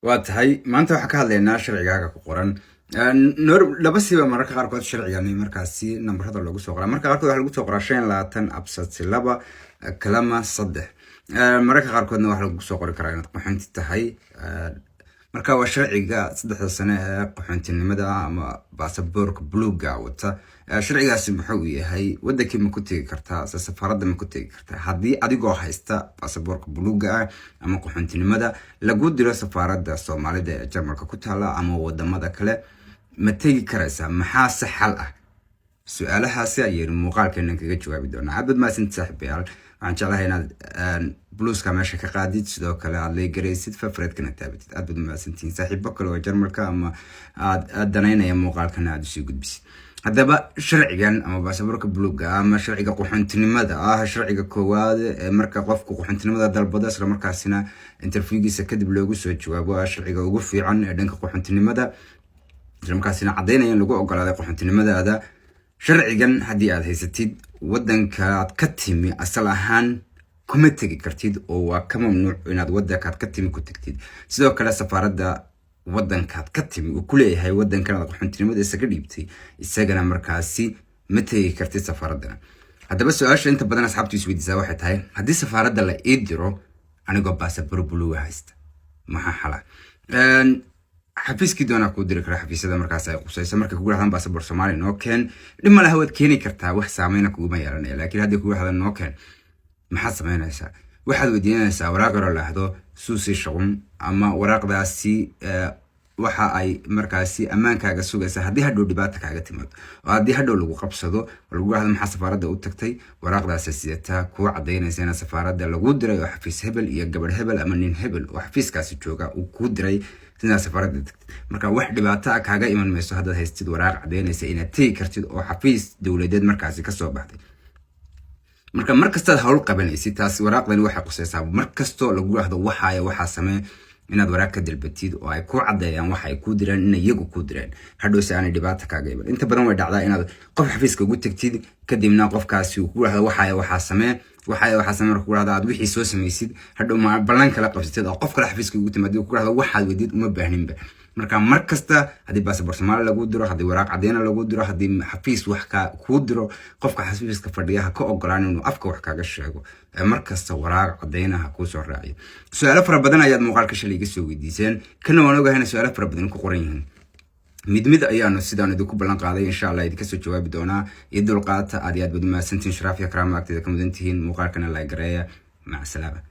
Waa tahay, maanta waxaan ka hadlaynaa sharcigaaga ku qoran laba siba. Mararka qaarkood sharcigani markaasi nambarada loogu soo qoraa. Marka qaarkood waxaa lagu soo qoraa 25 Absatz 2 Klammer 3. Mararka qaarkoodna waxaa lagu soo qori karaa inaad qaxoonti tahay. Marka waa sharciga 3da sane ee qaxoontinimada ama baasaboorka buluuga wata. Sharcigaasi muxuu yahay? Wadankii ma ku tegi kartaa se safaarada ma ku tegi kartaa haddii adigoo haysta baasaboorka buluuga ah ama qaxoontinimada lagu diro safaarada Soomaalida ee Jarmalka ku taala ama wadamada kale? Ma tegi karaysaa? Maxaa se xal ah? Su-aalahaasi ayaynu muuqaalkeena kaga jawaabi doonaa. Aad baad mahadsanid, saaxiibayaal. Waxaan jeclahay inaad pluska meesha ka qaadid, sidoo kale aad like garaysid, favoritekana taabatid. Aad baad mahadsantihiin. Saaxiibo kale oo Jarmalka ama aad danaynaya muuqaalkana aad usii gudbisid. Haddaba sharcigan ama baasaboorka buluuga ama sharciga qaxoontinimada ah, sharciga koowaad ee marka qofku qaxoontinimada dalbado isla markaasina interviewgiisa kadib loogu soo jawaabo, ah sharciga ugu fiican ee dhanka qaxoontinimada, isla markaasina caddaynaya in lagu ogolaaday qaxoontinimadaada. Sharcigan haddii aad haysatid, wadankaad ka timi asal ahaan kuma tegi kartid oo waa ka mamnuuc inaad wadankaad ka timi ku tagtid. Sidoo kale safaaradda wadankaad ka timi uu kuleeyahay wadankan aad qaxoontinimada isaga dhiibtay, isagana markaasi ma tegi kartid safaaradana. Haddaba su-aasha inta badan asxaabtu isweydiisaa waxay tahay: haddii safaaradda la ii diro anigoo baasabor buluuga haysta, maxaa xala? Xafiiskii doonaa kuu diri kara, xafiisyada markaas ay qusayso. Markay kugu dhahdaan "Baasabor Soomaaliya noo keen", dhib ma laha, waad keeni kartaa, wax saameyna kuguma yeelanaya. Laakiin haddii kugu dhahdaan "Noo keen", maxaad samaynaysaa? Waxaad weydiinaysaa waraaq yaroo laahdo Zusicherung, ama waraaqdaasi waxa ay markaasi ammaankaaga sugaysa haddii hadhow dhibaata kaaga timaado oo haddii hadhow lagu qabsado oo lagu dhahdo "Maxaa safaaradda u tagtay?" Waraaqdaasi sidataa kuu cadaynaysa inaad safaaradda lagu diray oo xafiis hebel iyo gabadh hebel ama nin hebel oo xafiiskaasi jooga uu kuu diray inaad safaaradda tagtid. Marka wax dhibaato ah kaaga iman mayso haddaad haystid waraaq cadaynaysa inaad tegi kartid oo xafiis dowladeed markaasi kasoo baxday. Marka mar kastaad hawl qabanaysid, taas waraaqdani waxay qusaysaa mar kastoo lagu dhahdo waxaaya waxaa samee, inaad waraaq ka dalbatid oo ay ku caddeeyaan waxa ay kuu direen, in iyagu kuu direen, hadhow si aanay dhibaata kaaga iman. Inta badan way dhacdaa inaad qof xafiiska ugu tagtid, kadibna qofkaasi uu ku dhahdo "Waxaaya waxaa samee, waxaaya waxaa samee". Marka ku dhahdo aad wixii soo samaysid, hadhow ma ballan kala qabsatid oo qof kale xafiiska ugu timaad ku dhahdo "Waxaad wedid uma baahninba". Marka mar kasta haddii baasabor Soomaali lagu diro, haddii waraaq cadeyna lagu diro, haddii xafiis wax ka kuu diro, qofka xafiiska fadhiya ha ka ogolaan inuu afka wax kaaga sheego. Mar kasta waraaq cadeyna ha kuu soo raaciyo. Su-aalo fara badan ayaad muuqaalka shalay iga soo weydiiseen, kana waan ogahayna su-aalo fara badan ku qoran yihiin. Mid mid ayaanu, sidaan idinku ballan qaaday, insha Allah idinka soo jawaabi doonaa iyo dulqaata. Aad iyo aad baad umahadsantihiin, sharaafya karaama agteeda ka mudan tihiin. Muuqaalkana like gareeya. Maca salaama.